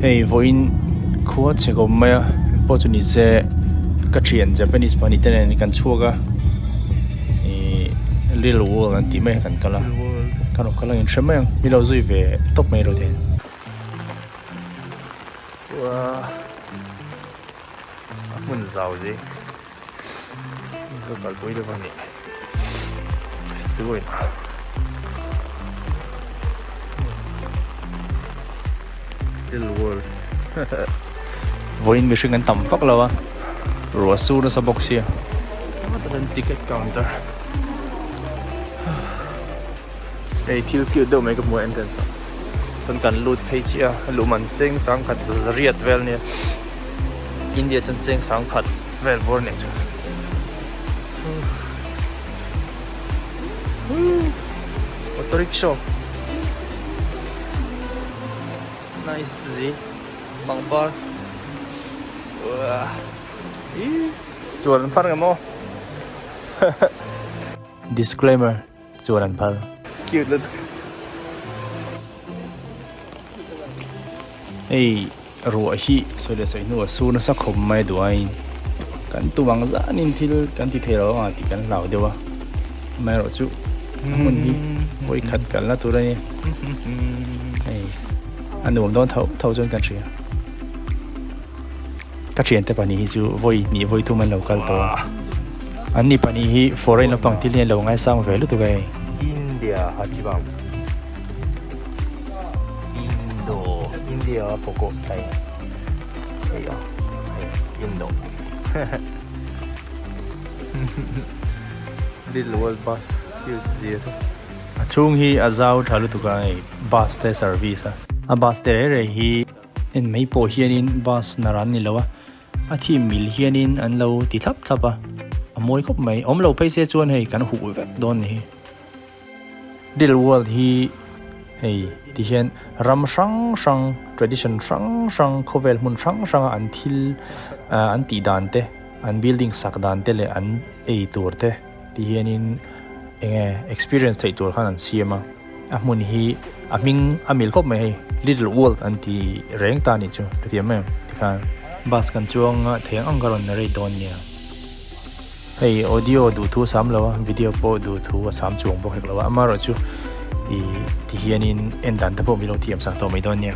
Hei vawiin khua chhe kawm mai a pawh chu ni se ka thian Japanese pahnih te nen kan chhuak a ihh little world an tih mai kha kan kal a kan rawn kal ang in hre mai ang min lo zui ve tawp mai rawh thei. A hmun zau zi ka kalpui deuh a ni sugoi little world vawiin mihring an tam vak lo a ruah sur nasa bawk sia ticket counter hei thil cute deuh mai ka hmu a entrance ah chuan kan lut phei chiah a luh man cheng sangkhat riat vel ania. India chuan cheng sangkhat vel bawr nih chu auto rickshaw nice zi pangpar ih chuan an phar ngam aw disclaimer chuan an phal cute lutuk hei. Ruah hi sawi leh sawi hnuah sur nasa khawp mai duain kan tum ang zanin thil kan ti thei lo ang tih kan hlau deuh a, amaherawh chu a hmun hi vawi khat kalna tur a ni. Hei a nuam dawn tho tho chuan kan hria. Ka thiante pahnih hi chu vawi hnih vawi thum an lo kal tawh a, an ni pahnih hi foreign lampang thil hi an lo ngaisang ve lutuk a hei. India Hachibang. Indo India pawh hei hei aw hei Indo Little World Bus cute zia chu a chhung hi a zau tha lutuk a hei bus te service a a bus te reng reng hi en mai pawh hianin bus naran ni lo a a thim mil hianin an lo ti thlap thlap a a mawi khawp mai awm lo phei se chuan hei kan huh vek dawn ni hi. Little World hi hei ti hian ram hrang hrang tradition hrang hrang khawvel hmun hrang hranga an thil ah an tih dan te an building sak dan te leh an ei tur te ti hianin eng nge experience theih tur khan an siam a a hmun hi a hming a mil khawp mai hei Little World an ti reng ta a nih chu ka ti em em tikhan bus kan chuang a thei ang ang ka rawn narrate dawn nia. Hei audio duh thu a sam lo a, video pawh duh thu a sam chuang bawk hek lo a, amaherawhchu ih ti hianin en dan te pawh min lo thiam sak tawh mai dawn nia.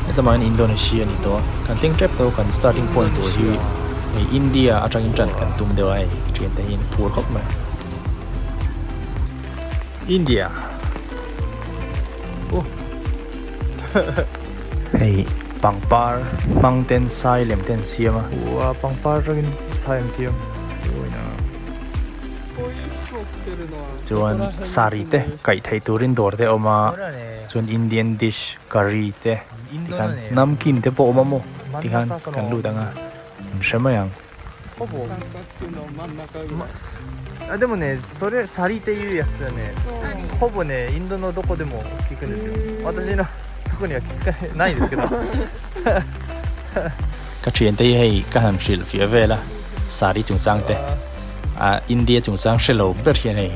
Hetlamahin Indonesia a ni tawh a, kan thleng tep tawh kan starting point tur hi hei India atangin tan kan tum deuh a hei thiante hian phur khawp mai. India uh hei pangpar hmang ten sai lem te an siam a ua pangpar atangin sai an siam chuan saree te kaih theih turin dawr te a awm a chuan Indian dish curry te tikhan namkin te pawh a awm a maw tikhan kan lut ang a in hre mai ang. あでもねそれサリっていうやつはねほぼねインドのどこでも聞くんですよ私のとこには聞かないですけど Ka thiante hi hei ka han hrilh fiah vel a sari chungchang te ah India chungchang hre lo ber hian hei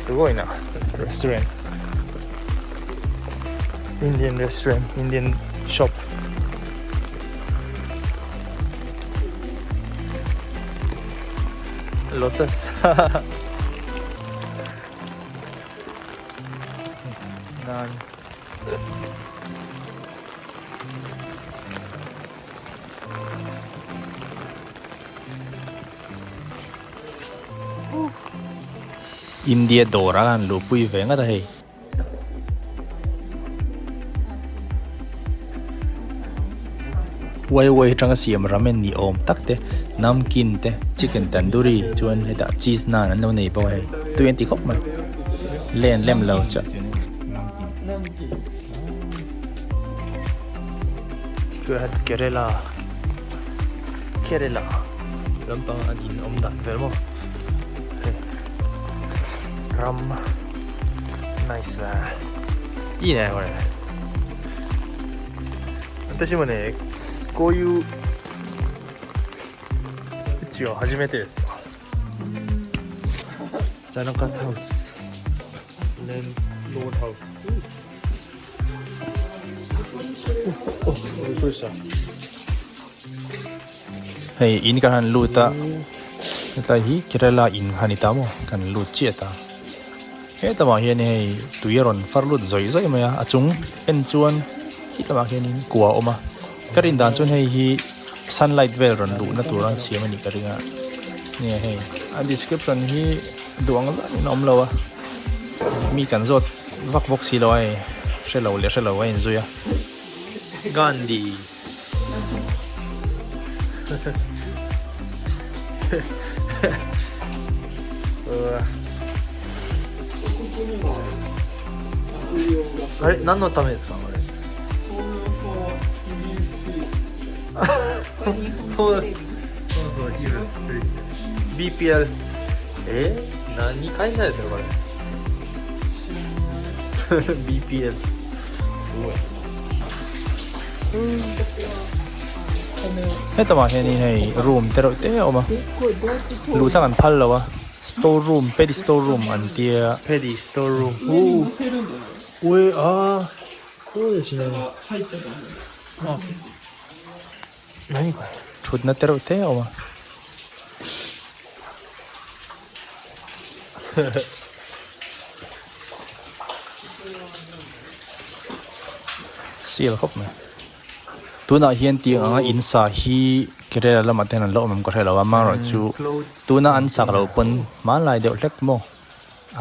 Sugoi na restaurant Indian restaurant Indian shop Lotus Naan India dawr a han luhpui ve ngat a hei. Uai uai atanga siam ramen ni awm tak te namkin te chicken tandoori chuan hetah cheese naan an lo nei bawk a hei tui an ti khawp mai len lem lo chiah. Kerala Kerala lampang an in awm dan vel maw hei ram nice va いいねこれ私もねこういう宇宙は初めてですよ。Janakat House Landlord House Hei in kan han lut a hetlai hi Kerala in kha ni ta maw kan lut chiah ta hetlaiah hian hei tui a rawn far lut zawih zawih mai a a chung en chuan khi lamah khianin kua a awm a ka rin dan chuan hei hi sunlight vel rawn luhna tur a siam a nih ka ring a nge hei a description hi duh ang zanin a awm lo a mi kan zawt vak bawk si lo a hei hre lo leh hre lo a inzui a. Gandhiあれ何のためですかこれそうそう BPL え何会社ですかこれ BPL すごい Hetamah hianin hei room te reuh te a awm a luh thlak an phal lo a store room paddy store room an tia paddy store room ui a Thutna te reuh te a awm a. Sial khawp mai. Tunah hian tiang anga in sa hi Kerala lamah te hian an la awm em ka hre lo a, amaherawhchu tuna an sak loh pawn hmanlai deuh hlek maw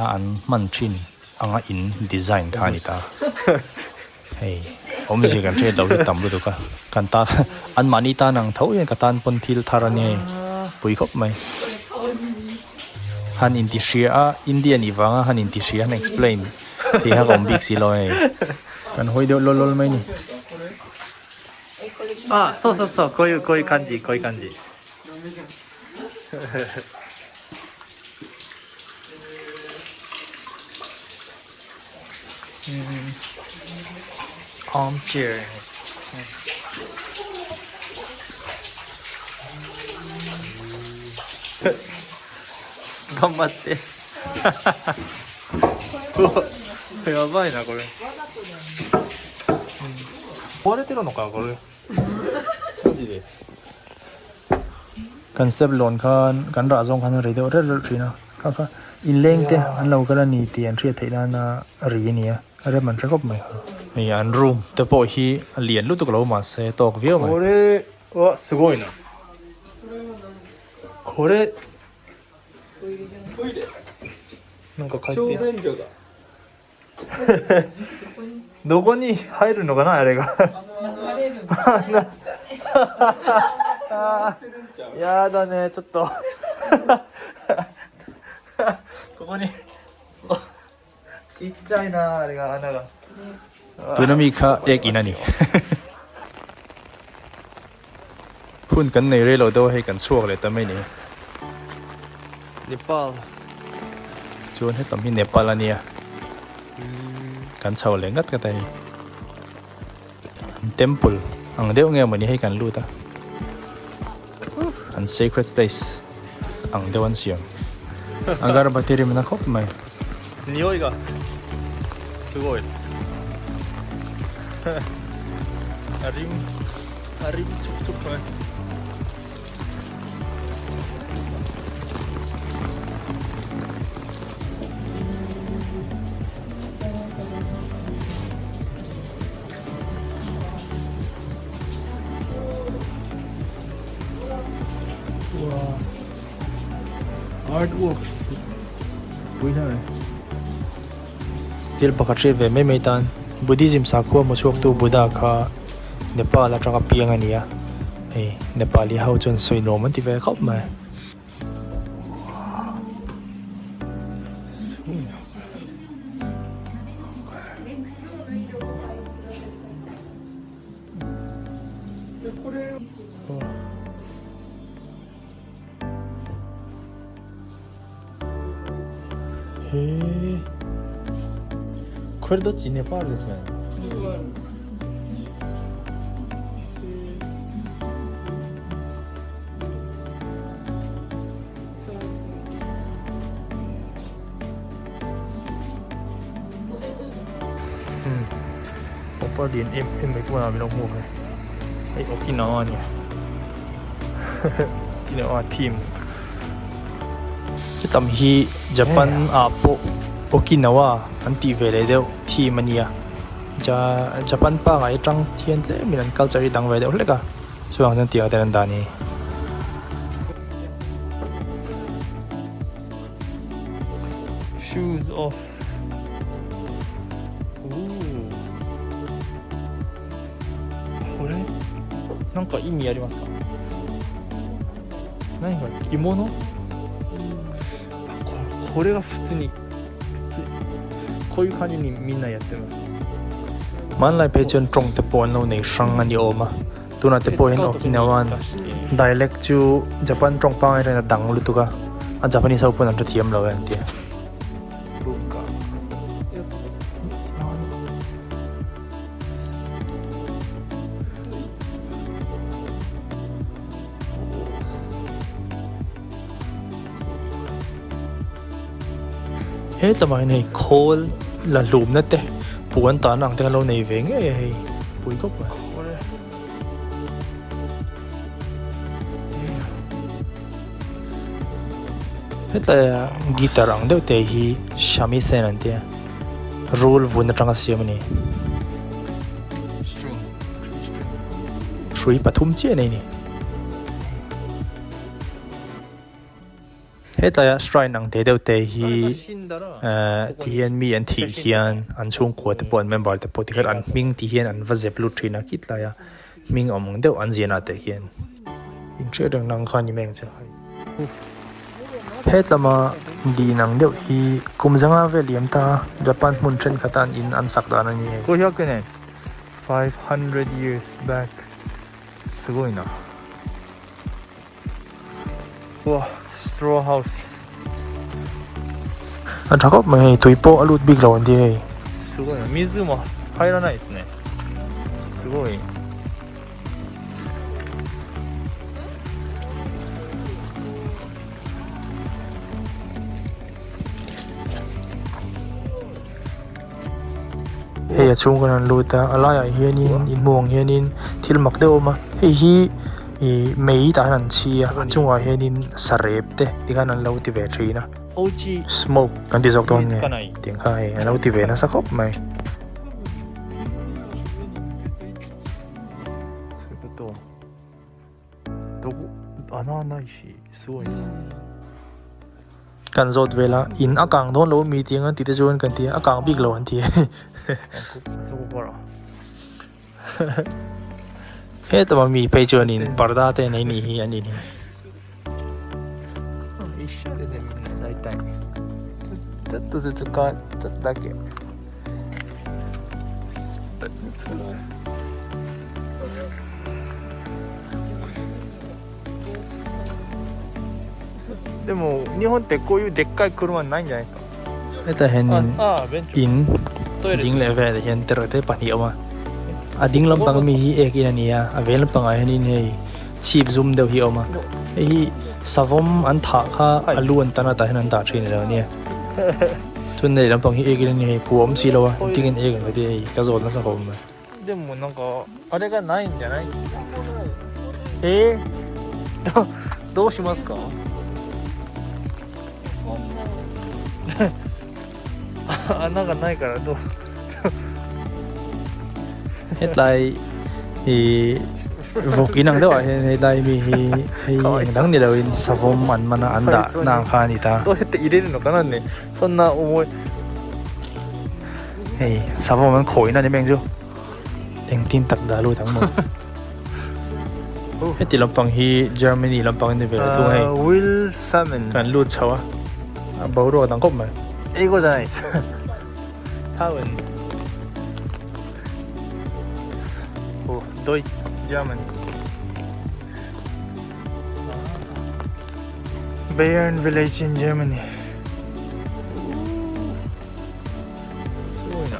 a an hman thin anga in design kha a ni ta. Hei awmzia kan hriat loh hi tam lutuk a, kan tan anmahni tan ang tho hian ka tan pawn thil thar a nia hei pui khawp mai. Han inti hria a India nih vanga han inti hria han explain tih kha ka awm bik si lo hei. Kan hawi deuh lawl lawl mai ni. Ah so so so koi koi kanji koi kanji. Armchair 頑張ってうわやばいなこれ壊れてるのかこれマジで Kan step lawn khan kan rah zawng khan a ri deuh reuh reuh thin a kha kha inleng te an lo kal a ni tih an hriat theih nana ri a ni a rem an hre khawp mai hei an room te pawh hi a lian lutuk lo mahse tawk viau mai. これはすごいなこれトイレなんか書い小てある便所だどこに入るのかなあれが流れるのやだねちょっとここにちっちゃいなあれが穴が Tuna mi kha ek in a ni. Hun kan nei rei lo deuh a hei kan chhuak leh ta mai ni. Nepal Chuan hetam hi Nepal a nia. Kan chho leh ngat ngat a hei. An temple ang deuh nge mawni hei kan lut a. An sacred place ang deuh an siam. Agarbati rim na khawp mai. 匂いがすごい a rim a rim chuk chuk mai Artworks pui hle mai. Thil pakhat hriat ve mai mai tan Buddhism sakhua hmu chhuaktu Buddha kha Nepal atanga piang a ni a, hei Nepali ho chuan sawi nuam an ti ve khawp mai. へえこれどっちネパールですよね Pangpar lian em em mai pawh min lo hmuh ve. Hei Okinawa a nia. Okinawa theme. Hetam hi Japan ah pawh Okinawa an tih ve leh deuh theme a nia. Ja Japan pangai atang thian tlemin an culture hi dang ve deuh hlek a. Chuvang chuan tiang ten an dah a ni. Shoes off. Ooh. これなんか意味ありますか何これ着物ここれが普通に普通こういう感じにみんなやってます Hmanlai phei chuan tawng te pawh an lo nei hrang a ni awm a tunah te pawh hian Okinawan dialect chu Japan tawng pangngai atangin a dang lutuk a a Japanese ho pawn an hrethiam lo e an ti a. He tlawmah hian hei khawl la hlumna te puan tahna ang te kha lo nei ve ngei a hei pui khawp mai. Hetlai ah guitar ang deuh te hi shamisen an tia rul vun atanga siam a ni. Hrui pathum chiah a nei a ni. Hetlai ah shrine ang te deuh te hi ehh ti hian mi an thih hian an chhungkua te pawh an member te pawh tikhan an hming ti hian an va zep lut thin a khitlai a hming awm ang deuh an zian ah te hian inhriat reng nang kha ni mai ang che. Hetlama din ang deuh hi kum zanga vel liam ta Japan hmun thenkhat a an in an sak dan a ni hei. 500 years back すごいな。Wah straw house. A tha khawp mai hei tui pawh a lut bik lo an ti hei. すごいな水も入らないですね。すごい。 Hei a chhung kan han lut a a laiah hianin in hmuh ang hianin thil mak deuh a awm a hei hi ih mei tah hian an chhi a a chungah hianin sarep te tikhan an lo ti ve thin a smoke kan ti zawk dawn nge tiang kha hei an lo ti ve nasa khawp mai. Kan zawt vel a, in a kang dawn lo mi tih ang an tih te chuan kan ti a, a kang bik lo an ti Hetah mi phei chuanin parda te nei ni hi an in hi. でも日本ってこういうでっかい車ないんじゃないですか Hetah hianin in ding leh velah hian tereuh te pahnih a awm a a ding lampang ami hi ek in a ni a a vei lampangah hianin hei chhip zum deuh hi a awm a hei hi savawm an thah kha a lu an tan a tah hian an dah thin alo nia chuan leh lampang hi ek in a ni hei kua awm si lo a engtin nge ek ang ka ti hei ka zawt nasa khawp mai. でもなんかあれがないんじゃないえー、どうしますか穴がないからどう Hetlai ih vawk inang deuh ah hian hetlai mi hi hei eng dang ni loin savawm an man a an dah na ang kha a ni ta どうやって入れるのかなねそんな思い Hei savawm an khawih na ni mai ang chu engtin tak dah lut ang maw heti lampang hi Germany lampang a ni ve lo thung hei kan lut chho a a boruak dang khawp mai. 英語じゃないです多分ドイツジャーマニー Bayern Village in Germany すごいな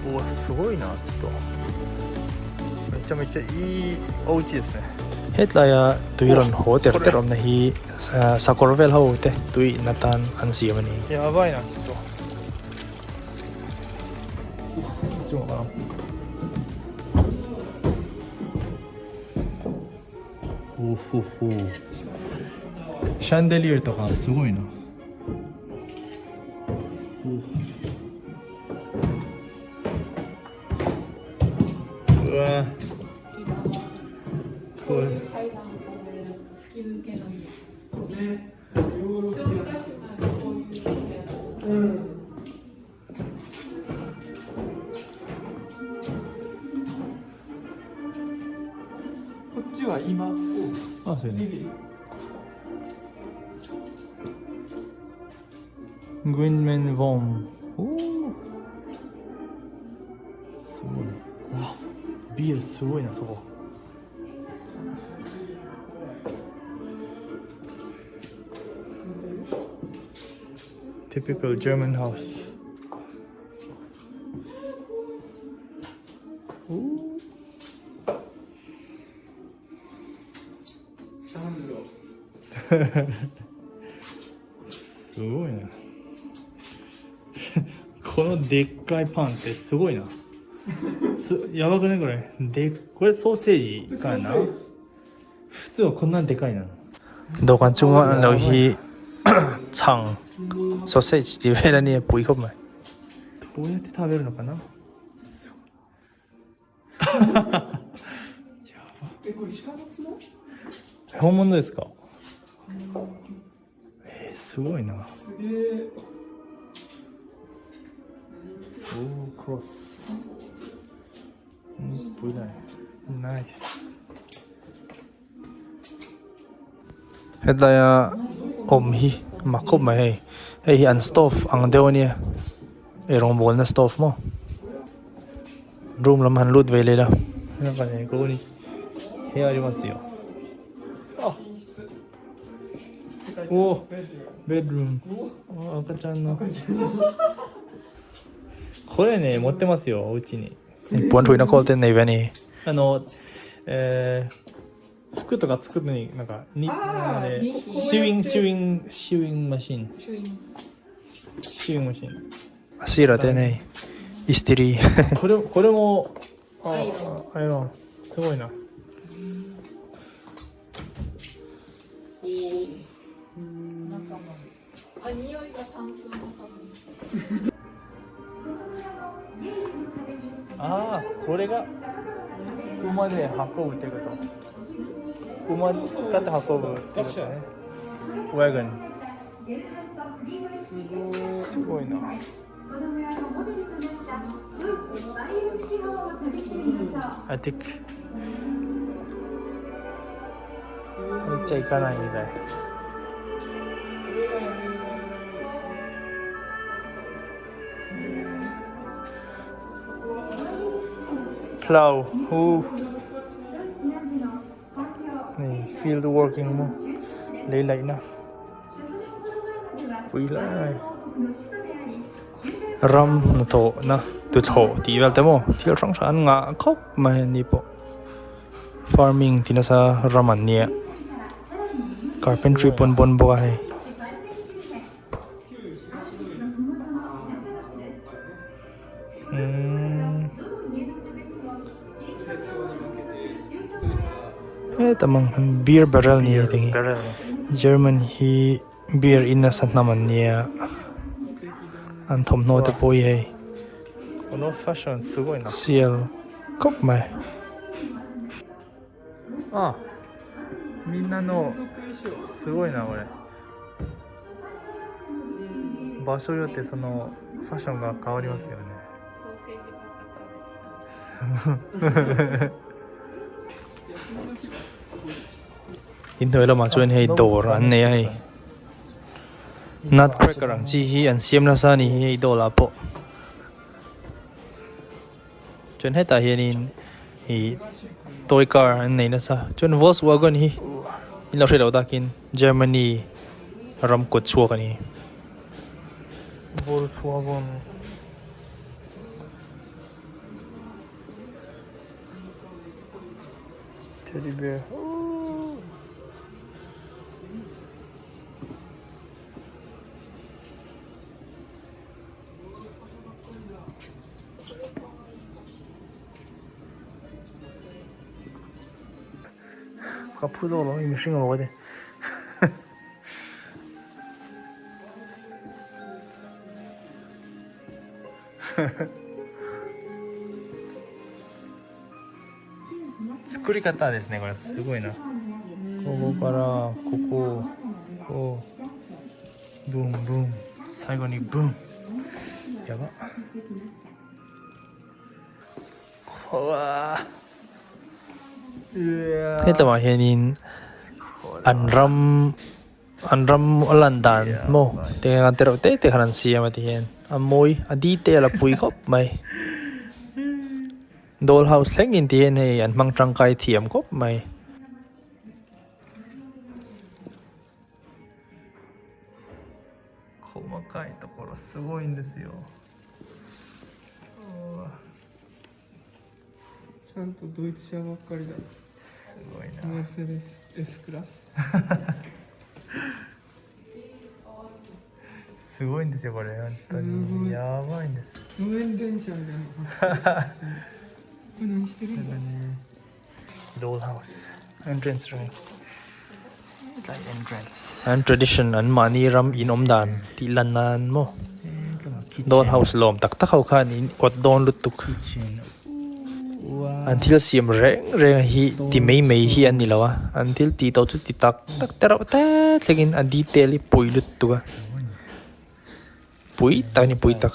うわすごいなちょっとめちゃめちゃいいお家ですね Hetlaia tui rawn haw ter ter awmna hi sakawr vel ho te tui in atan an siam a ni. やばいなちょっと。Chungah kal ang. おほほシャンデリアとかすごいな。うわこういう階段を吹き抜けの家。ね、ヨーロ一ッパ。昔前はこういう家だった。うん。こっちは今をあ、そうね。リビング。グインメン・ヴォン。おお。すごいね。うわ、ビールすごいな、そこ。Typical German house. おお。暖炉。すごいね。このでっかいパンってすごいな。やばくねこれ。で、これソーセージかな。普通はこんなんでかいな。Dawhkan chunga an lo hi chhang sausage tih vel a nia pui khawp mai. どうやって食べるのかな。え、これ鹿の角？本物ですか。すごいな。すげえ。おー、クロス。うん、pui lai. Nice. Hetlai awm hi mak khawp mai hei. Hei hi an stove ang deuh a nia. Ei rawngbawlna stove maw. Room lam han lut ve leh la. なんかね、ここに部屋ありますよ。あ、お、ベッドルーム。あ、赤ちゃんの。これね、持ってますよ、お家に。puan thui na khawl te nei ve a ni。服とか作るのに、なんか、に、ああれ、ーシュイン、シュイン、シュインマシン。シュイン。シュインマシン。シーラでね、イステリー。これ、これも、あアイロアイロン。すごいな。中も。あ、匂いがタンスの中に。ああ、これが馬で運ぶってこと。馬使って運ぶってことね。ワゴン。すごいな。アティック。めっちゃ行かないみたい。Plow. おนี่ field working mo lei laih na pui lai ram hnathawh na tuthlawh tih vel te maw thil hrang hrang an ngah khawp mai a ni pawh farming ti nasa ram an nia carpentry pawn bawn bawk a hei. Heta mang beer barrel ni hei teng hi German hi beer in nasa hnam an nia an thawmhnaw te pawh hi hei sial khawp mai. 場所によってそのファッションが変わりますよね。ソーセージばっか食べてた。 Inhnuai lamah chuan hei dawr an nei a hei nutcracker ang chi hi an siam nasa a ni hi hei dawlah pawh chuan hetah hianin ih toy car an nei nasa chuan Volkswagen hi in lo hre loh takin Germany ram kut chhuak a ni. Volkswagen Teddy bear. Ka phu zawk lo hei mihring a maw ka ti. 作り方ですねこれすごいな。ここからこここうブンブン最後にブンやば。怖 Hetlawah hianin an ram an ram a lan dan maw te ang te reuh te te khan an siam a ti hian a mawi a detail a pui khawp mai doll house thleng in ti hian hei an hmang tangkai thiam khawp mai. ちゃんとドイツ車ばっかりだ。すごいな。メルセデス S クラス。すごいんですよこれ本当にやばいんです。路面電車みたいなの走ってる。これ何してるんだ。 Doll house entrance room entrance An tradition an mahni ram in awm dan tih lan nan maw doll house lawm tak tak ho khan in kawt dawn lutuk an thil siam reng reng hi ti mai mai hi an ni lo a an thil tih tawh chu ti tak tak te reuh te thlengin a detail hi pui lutuk a pui tak a ni pui tak.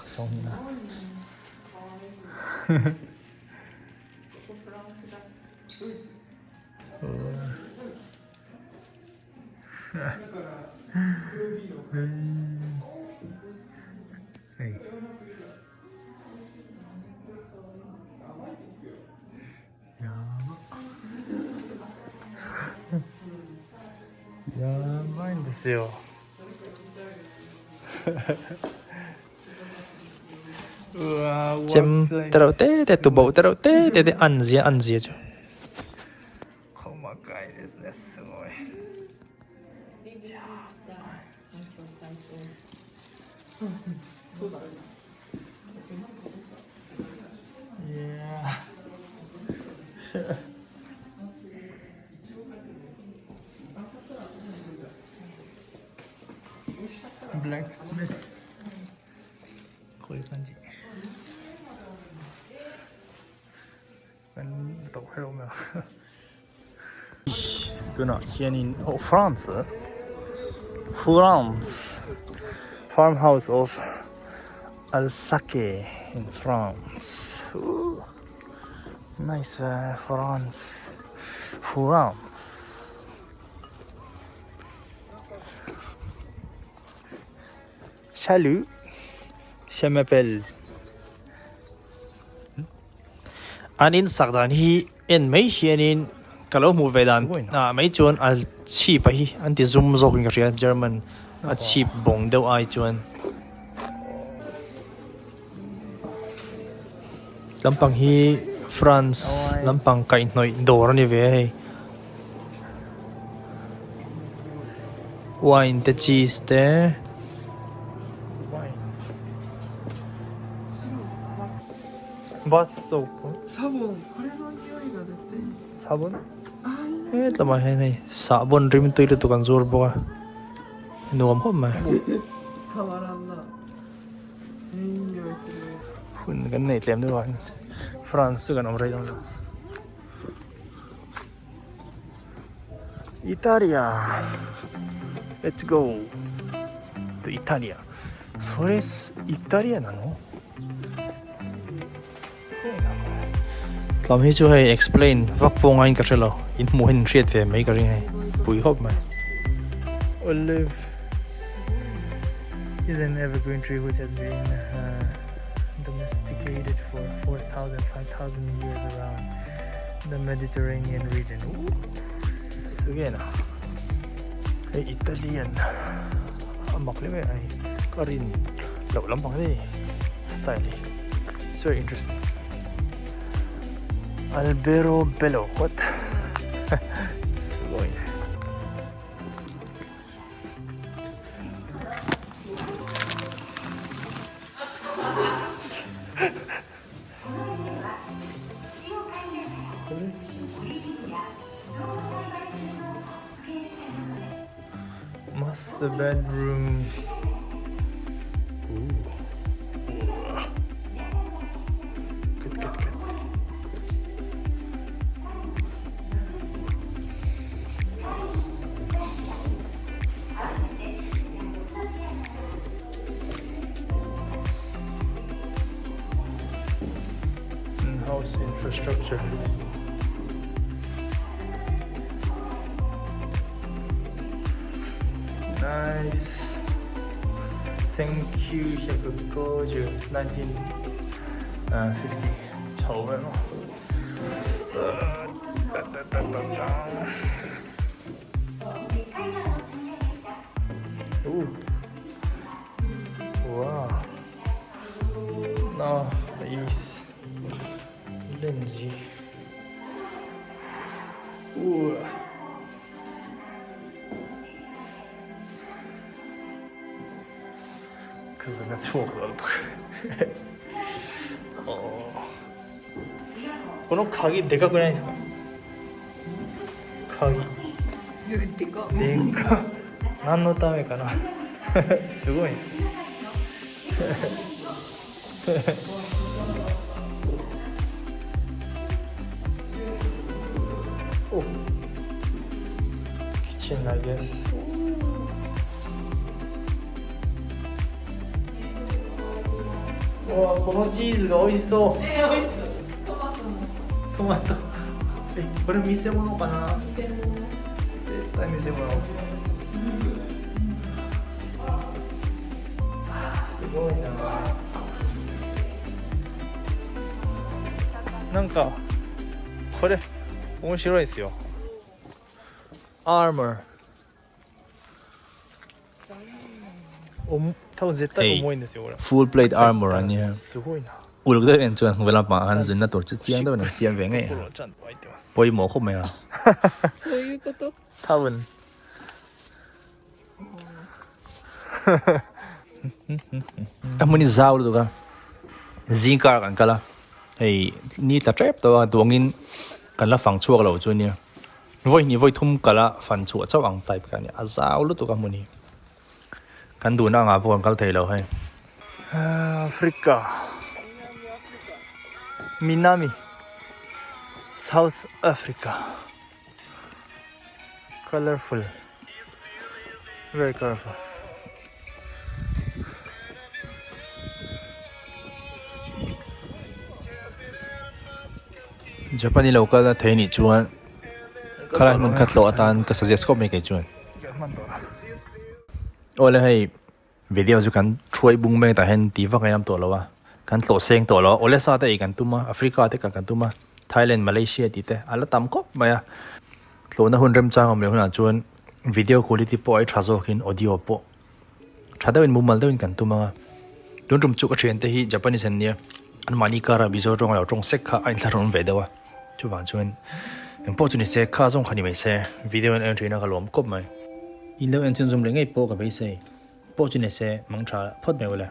やばいんですよ。 Chem te reuh te te tuboh te reuh te te te an zia an zia chu. 細かいですねすごい。Blacksmith こういう感じ。Tunah hianin oh France France farmhouse of Alsace in France ooh nice France France Salut je m'appelle An in sak dan hi en mai hianin ka lo hmuh ve dan ah mai chuan a chhip a hi an ti zum zawk in ka hria German a chhip bawng deuh ai chuan lampang hi France lampang kaihhnawih dawr a ni ve a hei wine te cheese te. Bus soap サボンこれの匂いが絶対いい。 sabon Hetlama hian hei sahbawn rim tui lutuk an zur bawk a nuam khawp mai. たまらんな。いい匂いする。 Hun kan nei tlem deuh avangin France chu kan awm rei dawn lo. Italia Let's go to Italia それイタリアなの Tlawm hi chu hei explain vak pawh ngaiin ka hre lo, in hmuh hian in hriat ve mai ka ring hei, pui khawp mai. Olive is an evergreen tree which has been domesticated for 4,000, 5,000 years around the Mediterranean region. すげえな。Hei Italian a mak hle mai a hei ka rin loh lampang hei style hi it's very interesting. Albero Bello what? すごいね。Master bedroom. Ooh. Good, good, good. House infrastructure. Nice. 1950, 1950. 丑咩？哇！Nice. レンジ。うわ。Ka zanga chhuak lo bawk この鍵でかくないですか鍵でかっでかっ何のためかなすごいですねお Kitchen I guess うわこのチーズが美味しそうえ美味しそうトマトのトマトえこれ見せ物かな見せ物絶対見せ物すごいななんかこれ面白いですよアーマーお多分絶対重いんですよこれ Full plate armor a nia. すごいな Uluk deuh en chuan hmuh lampang ah khan zunna tur chu chiang deuhin an siam ve ngei a. ところちゃんと入ってます Pawimawh khawp mai a. そういうこと多分 A hmun hi zau lutuk a, zing kar kan kal a, hei ni tla tep tawh a duangin kan la fang chhuak lo chu ania, vawi hnih vawi thum kal a fan chhuah chauh ang type kha ania, a zau lutuk a hmun hi, kan duhna angah pawh kan kal thei lo hei. Africa Minami South Africa Colourful Very colourful. Japan i lo kal a thei nih chuan khalai hmun kha tlawh atan ka suggest khawp mai kei chuan. Awle hei video chu kan thuai bung mek tah hian ti vak a inam tawh lo a, kan tlawh seng tawh lo a, awle sa te ei kan tum a, Africa te kal kan tum a, Thailand, Malaysia tih te a la tam khawp mai a. Tlawhna hun remchang awm leh hunah chuan video quality pawh ai tha zawkin audio pawh tha deuhin mumal deuhin kan tum ang a. Tun tum chu ka thiante hi Japanese an nia, anmahni kara Mizo tawng lo tawng sek kha a inthlahrun ve deuh a, chuvang chuan engpawh chu ni se kha zawng kha ni mai se video en en thin a ka lawm kawp mai. In lo en chhunzawm leh ngei pawh ka beisei pawh chu ni se mang tha phawt mai ule.